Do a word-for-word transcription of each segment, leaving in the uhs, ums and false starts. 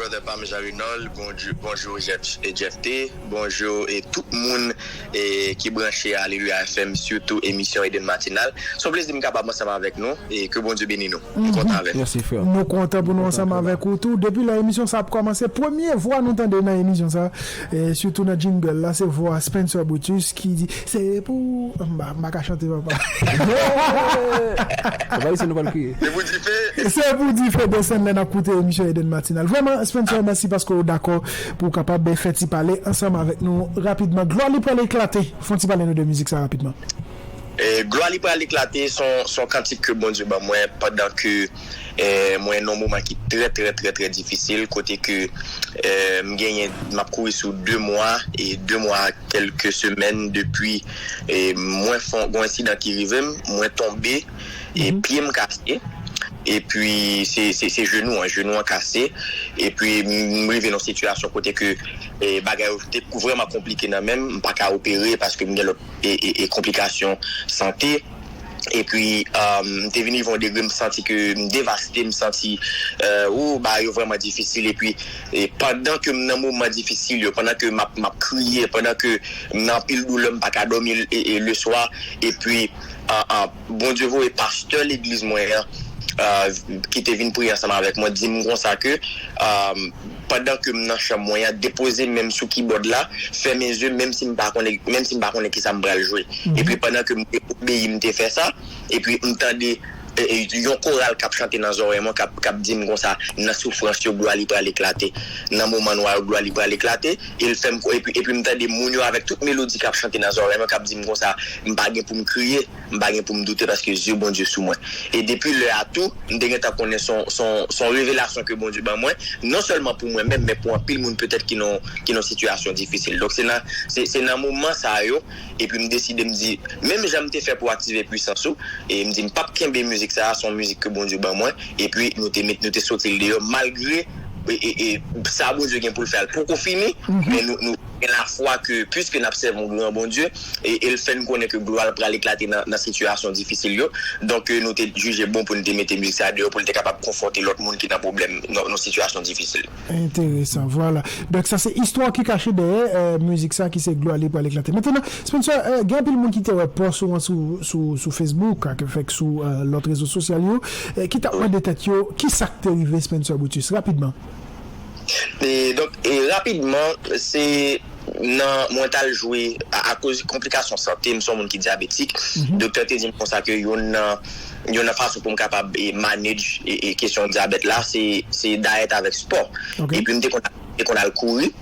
Brother Pam Jean Renold, bonjou, bonjou Jeff, e Jeff T, bonjou e tout moun e, ki branche Aleluya F M, sitou emisyon Eden Matinal. Se yon plezi m kapab ansanm avèk nou e ke Bondye beni nou. M kontan avèk nou. Mèsi, frè. Nou kontan pou nou ansanm avèk ou tou. Depi lè emisyon sa ap kòmanse, premye vwa nou tande nan emisyon sa, e sitou nan jingle la, se vwa Spencer Brutus ki di, se pou, m pa, m pa ka chante, papa. Sa pa isi nou pral kriye. Se pou dife. Se pou dife desann lè n ap koute emisyon Eden Matinal. Vrèman, Spencer, mèsi paske w dakò pou w kapab fè ti pale ansanm avèk nou rapidman. Glwa li pral eklate. Fè yon ti pale nou de mizik sa rapidman. E, Glwa li pral eklate, se yon, se yon kantik ke Bondye ban mwen pandan ke e, mwen nan yon moman ki trè, trè, trè, trè difisil, kote ke e, m genyen, m ap kouri sou de mwa, e de mwa, kèlke semèn depi e, mwen fè yon, yon ensidan ki rive m, mwen tonbe, e pye m kase. Epi se, se, se jenou an, jenou an kase. Epi m, m rive nan yon sitiyasyon kote ke e, bagay yo te vrèman konplike nan men m, m pa ka opere paske m gen lòt e, e, e konplikasyon sante. Epi um, m te vin rive yon degre m santi ke m devaste, m santi uh, ou bagay yo vrèman difisil. Epi e, pandan ke m nan moman difisil yo, pandan ke m ap, m ap kriye, pandan ke m nan anpil doulè, m pa ka dòmi e, e, leswa. Epi uh, uh, Bondye voye pastè legliz mwen an uh, ki te vin priye ansanm avèk mwen, di m konsa ke um, pandan ke m nan chanm mwen an, depoze men m sou kibòd la, fèmen zye, menm si m pa konnen, menm si m pa konnen kisa m pral jwe. Epi pandan ke m te obeyi, m te fè sa, epi m tande e, e, yon koral k ap chante nan zòrèy mwen, k ap, k ap di m konsa, nan soufrans yo, glwa li pral eklate. Nan moman nwa yo, glwa li pral eklate. E l fè m, epi, epi m tande moun yo avèk tout melodi k ap chante nan zòrèy mwen, k ap di m konsa, m pa gen pou m kriye, m pa gen pou m doute paske zye Bondye sou mwen. E depi lè a tou, m te gentan konnen se yon, se yon, se yon revelasyon ke Bondye ban mwen, non sèlman pou mwen menm, men pou anpil moun petèt ki nan, ki nan sitiyasyon difisil. Donk se nan, se, se nan moman sa yo, epi m deside m di, menm jan m te fè pou aktive pwisans ou, e m di m p ap kenbe mizik sa a, se yon mizik ke Bondye ban mwen, epi nou te met, nou te soti l deyò, malgre e, e, e, sa Bondye gen pou l fè a, l poko fini, men nou, nou gen lafwa ke, piske n ap sèvi yon gran Bondye, e, e l fè n konnen ke glwa l pral eklate nan, nan sitiyasyon difisil yo, donk, e, nou te jije bon pou n te mete mizik sa a deyò, pou l te kapab konfòte lòt moun ki nan pwoblèm, nan, nan sitiyasyon difisil. Enteresan, vwala. Donk, sa se istwa ki kache dèyè e, mizik sa ki se Glwa li pral eklate. Mentnan, Spencer, e, gen anpil moun ki te wè pòs ou an sou, sou, sou Facebook, ak fèk sou e, lòt rezo sosyal yo, e, ki t ap mande tèt yo, ki sa k te rive Spencer Brutus, rapidman. E, donk, e, rapidman, se nan mwen t al jwe, a, akoz konplikasyon sante, m se yon moun ki dyabetik, doktè te di m konsa ke youn nan, youn nan fason pou m kapab e, manage e, e, kesyon dyabèt la, se, se dayèt avèk spò. Epi m te konn, te konn al kouri.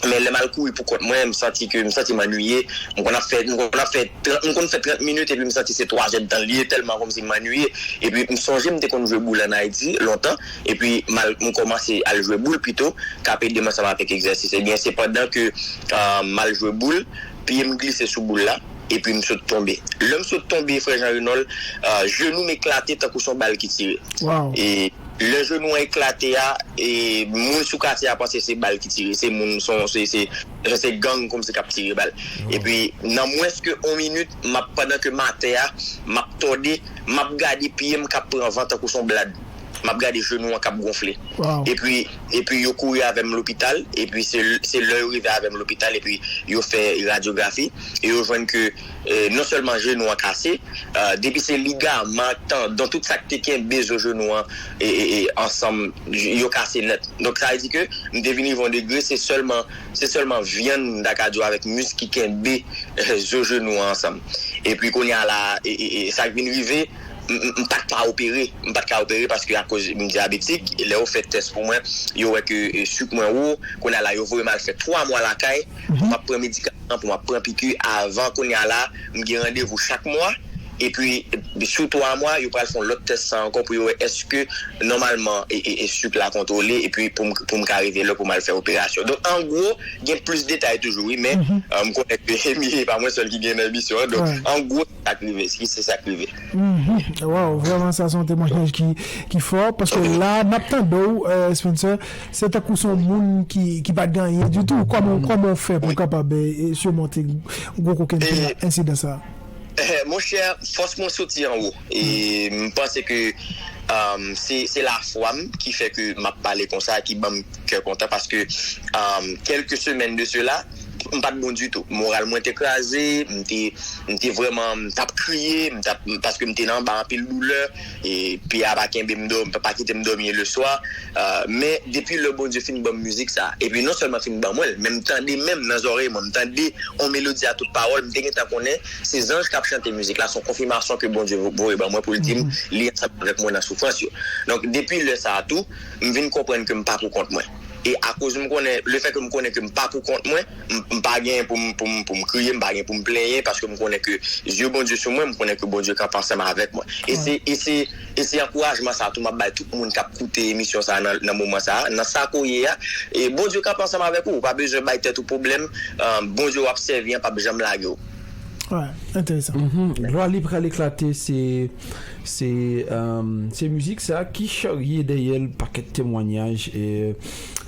Men lè m al kouri pou kont mwen, m santi ke, m santi m annuiye. M konn ap fè, m konn ap fè trant, m konn fè trant minit epi m santi se twa zè tan l ye, tèlman kòmsi m annuiye. Epi m sonje m te konn jwe boul ann Ayiti lontan, epi m al, m kòmanse al jwe boul pito, k ap ede m ansanm avèk egzèsis. Ebyen, se pandan ke uh, m al jwe boul, pye m glise sou boul la, epi m sot tonbe. Lè m sot tonbe, frè Jean Renold, uh, jenou m eklate tankou se yon bal ki tire. E lè jenou an eklate a, e moun sou katye a panse se bal ki tire, se moun, se, se, se, se gang kòmsi k ap tire bal. Epi nan mwens ke yon minit, m ap, pandan ke m atè a, m ap tòde, m ap gade pye m k ap pran van tankou se yon blad. M ap gade jenou an k ap gonfle. Epi, epi yo kouri avè m lopital, epi se, se lè yo rive avè m lopital, epi yo fè radyografi, e yo jwenn ke e, non sèlman jenou an kase, e, depi se ligaman, tandan, tout sa k te kenbe zo jenou an e, e, e, ansanm, yo kase nèt. Donk sa vle di ke m te vin rive yon degre, se sèlman, se sèlman vyann, m ta ka di w, avèk misk ki kenbe e, zo jenou an ansanm. Epi kounye a la, e, e, e, sa k vin rive, m, m, m pa t ka opere, m pa t ka opere paske akoz m dyabetik, lè yo fè tès pou mwen, yo wè ke e, sik mwen wo, kounye a la, yo voye m al fè twa mwa lakay, pou m ap pran medikaman, pou m ap pran piki, avan kounye a la, m gen randevou chak mwa, epi sou twa mwa, yo pral fè yon lòt tès san ankò pou yo wè èske nòmalman e, e, e sik la kontwole, epi pou m, pou m ka rive lè pou m al fè operasyon. Donk, an gwo, gen plis detay toujou, wi, men e, m konnen ke Emi, e pa mwen sèl ki gen nan emisyon an, donk, an gwo, se sa k rive, se sa k rive. Waw, vrèman, sa se yon temwayaj ki, ki fò, paske la, n ap tande w, e, Spencer, se tankou se yon moun ki, ki pa t gen anyen ditou. Kòman, kòman w fè pou w kapab e, e, simonte gwo kokenn ensidan sa a? E, monchè, fòs mwen soti anwo. E m panse ke Um, se, se lafwa m ki fè ke m ap pale konsa, ki ban m kè kontan, paske, um, kèlke semèn de sela, m pa t bon ditou. Moral mwen te kraze, m te, m te vrèman, m t ap kriye, m t ap, paske m te nan anba anpil doulè, e pye a pa kenbe m dòmi, pa kite m dòmi leswa. Uh, men depi lè Bondye fin ban m mizik sa, epi non sèlman fin ban mwen l, men m tande menm nan zòrèy mwen, m tande yon melodi a tout pawòl, m te gentan konnen se zanj k ap chante mizik la, se yon konfimasyon ke Bondye vo- voye ban mwen pou l di m li ansanm avèk mwen nan soufrans yo. Donk, depi lè sa a tou, m vin konprann ke m pa pou kont mwen. E akoz m konnen, lefètke m konnen ke m pa pou kont mwen, m, m pa gen pou m, pou m, pou m kriye, m pa gen pou m plenyen, paske m konnen ke zye Bondye sou mwen, m konnen ke Bondye kanpe ansanm avèk mwen. E se, e se, e se ankourajman sa a tou m ap bay tout moun k ap koute emisyon sa a nan, nan moman sa a, nan sa ke w ye a. E Bondye kanpe ansanm avèk ou, ou pa bezwen bay tèt ou pwoblèm, uh, Bondye w ap sèvi an p ap janm lage w. Wi, enteresan. Mhm. Glwa li pral eklate, se se um, se mizik sa ki charye dèyè l pakèt temwanyaj e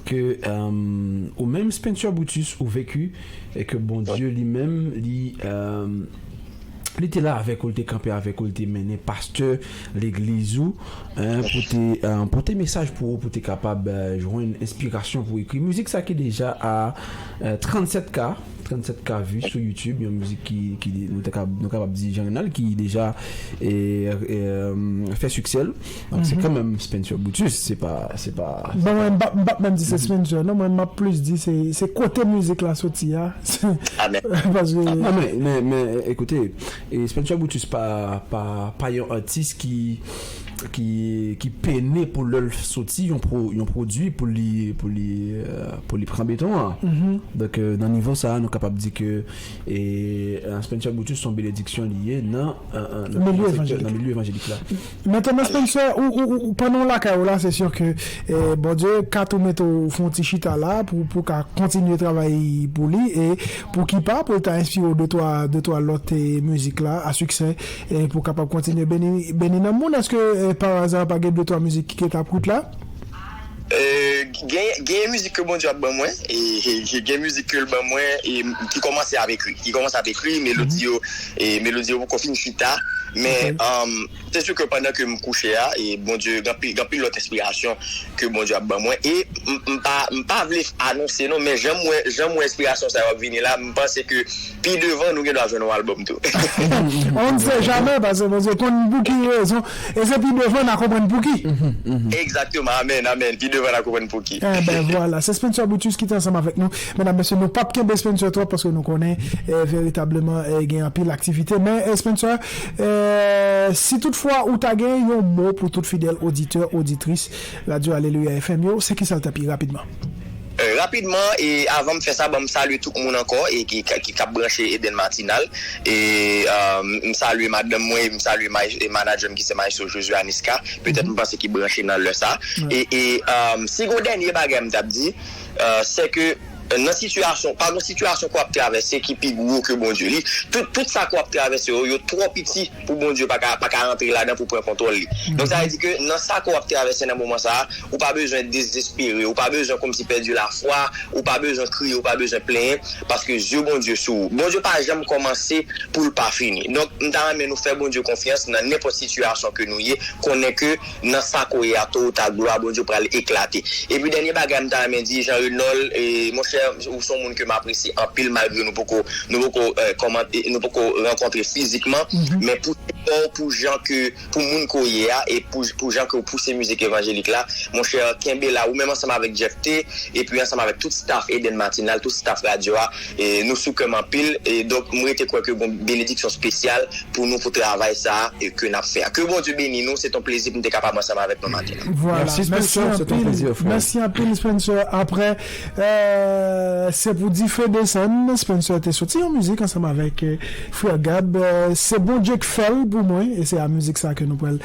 ke um, ou menm Spencer Brutus ou veki e ke Bondye li menm li um, li te la avèk ou, li te kanpe avèk ou, li te mennen pastè legliz ou, hein, pou te um, pote mesaj pou ou, pou te kapab uh, jwenn enspirasyon pou ekri mizik sa ki deja a uh, trannsèt K, trannsèt K vi sou YouTube, yon mizik ki, ki nou te kab, nou kapab di jan renal ki deja e, e, fè siksè l. Donk se kanmenm Spencer Brutus, se pa se pa. Bon, mwen m p ap menm di se Spencer non, mwen m ap plis di se se kote mizik la soti a. Paske. Non, men, men, men ekoute, e Spencer Brutus pa pa pa yon atis ki ki ki pene pou lè l soti yon pro, yon pwodui pou li pou li pou li pran beton an. Donk nan nivo sa a nou kapab di ke e Spencer Brutus se yon benediksyon li ye nan nan milye evanjelik la. Mentnan Spencer, ou ou ou pandan w lakay ou la se si ke e Bondye ka tou mete w fè yon ti chita la pou pou ka kontinye travay pou li e pou ki pa pou l ta enspire w de twa de twa lòt e mizik la a siksè e pou kapab kontinye beni beni nanm moun. Èske e pa aza pa gen de twa mizik ki ket ap wout la? Gen gen mizik ke Bondye ap ban mwen e gen mizik ke l ban mwen e ki kòmanse ap ekri ki kòmanse ap ekri melodi yo e melodi yo poko fin chita men se si ke pandan ke m kouche a e Bondye gen anpil lòt enspirasyon ke Bondye ap ban mwen e m pa m pa vle anonse non men jan m wè jan m wè enspirasyon sa yo ap vini la m panse ke pi devan nou gen dwa jwenn yon album tou. On ne sait jamais paske Bondye konn pou ki rezon e se pi devan n a konprann pou ki. Exactement, amen, amen. Pi devan n a konprann pou ki. Enben vwala, se Spencer Brutus ki te ansanm avèk nou. Medam mesye nou p ap kenbe Spencer twòp paske nou konnen e veritableman e gen anpil aktivite men e Spencer e si toutfwa ou ta gen yon mo pou tout fidèl oditè oditris Radio Aleluya FM yo, se kisa l t ap ye rapidman? Rapidman e avan m fè sa ban m salye tout moun ankò e ki ki k ap branche Eden Matinal e m salye madanm mwen e m salye manadjè m ki se Maestro Josué Anisca petèt m panse ki branche nan lè sa e e si gon dènye bagay m t ap di se ke nan sitiyasyon pa gon sitiyasyon ke w ap travèse ki pi gwo ke Bondye li tout tout sa ke w ap travèse yo yo twò piti pou Bondye pa ka pa ka rantre ladan pou pran kontwòl li. Donk sa vle di ke nan sa ke w ap travèse nan moman sa a, ou pa bezwen dezespere, ou pa bezwen kòmsi pèdi lafwa, ou pa bezwen kriye, ou pa bezwen plenyen, paske zye Bondye sou ou. Bondye pa janm kòmanse pou l pa fini. Donk m ta renmen nou fè Bondye konfyans nan nenpòt sitiyasyon ke nou ye, konnen ke nan sa ke w ye a to ou ta glwa Bondye pral eklate. Epi dènye bagay m ta renmen di Jean Renold, monchè ou se yon moun ke m apresye anpil malgre nou poko nou poko kòmante nou poko rankontre fizikman men pou sipò w pou jan ke pou moun ke w ye a e pou pou jan ke w pouse mizik evanjelik la monchè kenbe la ou menm ansanm avèk Jeff T epi ansanm avèk tout staff Eden Matinal tout staff radyo a e nou sou kè m anpil e donk m rete kwè ke gon benediksyon espesyal pou nou pou travay sa a ke n ap fè a ke Bondye beni nou se t on plezi pou m te kapab ansanm avèk nou maten an. Vwala, mèsi anpil. Mèsi anpil Spencer. Aprè se pou dife desann Spencer te soti yon mizik ansanm avèk frè Gab se Bondye k fè l pou mwen e se a mizik sa ke nou pral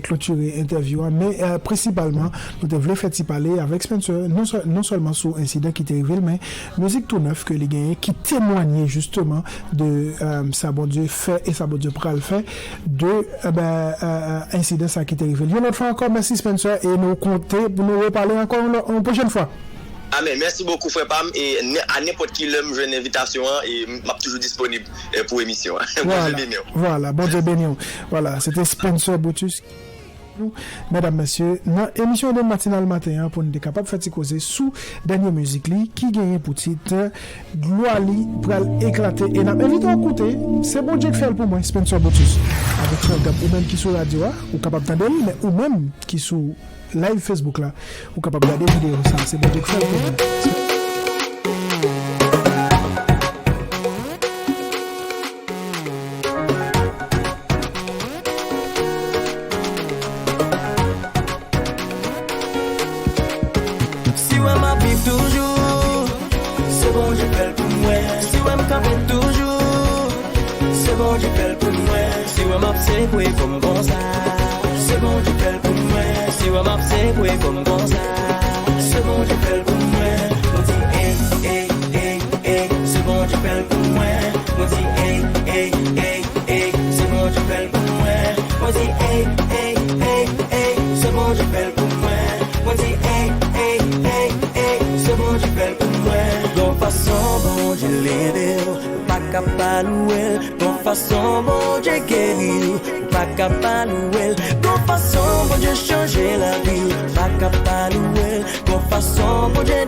klotire entèvyou an men prensipalman nou te vle fè ti pale avèk Spencer non sèlman sou ensidan ki te rive l men mizik tou nèf ke li genyen ki temwanye jisteman de sa Bondye fè e sa Bondye pral fè de ensidan sa ki te rive l. Yon lòt fwa ankò mèsi Spencer e nou konte pou nou repale ankò yon pwochèn fwa. Amèn. Mèsi bokou frè pa m e a nenpòt ki lè m jwenn envitasyon an e m ap toujou disponib pou emisyon an. Bondye beni w. Vwala, Bondye beni w. Vwala, se te Spencer Brutus. Nou, medam, mesye, nan emisyon de matinal maten an pou n te kapab fè ti koze sou dènye mizik li ki genyen pou tit Glwa li pral eklate. E n ap envite w koute Se Bondye k fè l pou mwen, Spencer Brutus. Avèk frè Gab, ou menm ki sou radyo a, ou kapab tande l, men ou menm ki sou live Facebook la, ou kapab gade videyo sa, Se Bondye k fè l pou mwen. Si w wè m ap viv toujou, se Bondye fè l pou mwen. Si w wè m kanpe toujou, se Bondye fè l pou mwen. Si w wè m ap sekwe kò m konsa, se Bondye fè l pou mwen. Si w wè m ap sekwe kò m konsa, se Bondye fè l pou mwen. Mwen di ey, ey, ey, ey, se Bondye fè l pou mwen. Mwen di ey, ey, ey, ey, se Bondye fè l pou mwen. Mwen di ey, ey, ey, ey, se Bondye fè l pou mwen. Mwen di ey, ey, ey, ey, se Bondye fè l pou mwen. Gon fason Bondye leve w, ou pa ka pa louwe l. Gon fason Bondye geri w, ou pa ka pa louwe l. Gon fason Bondye chanje lavi w, ou pa ka pa louwe l. Gon fason Bondye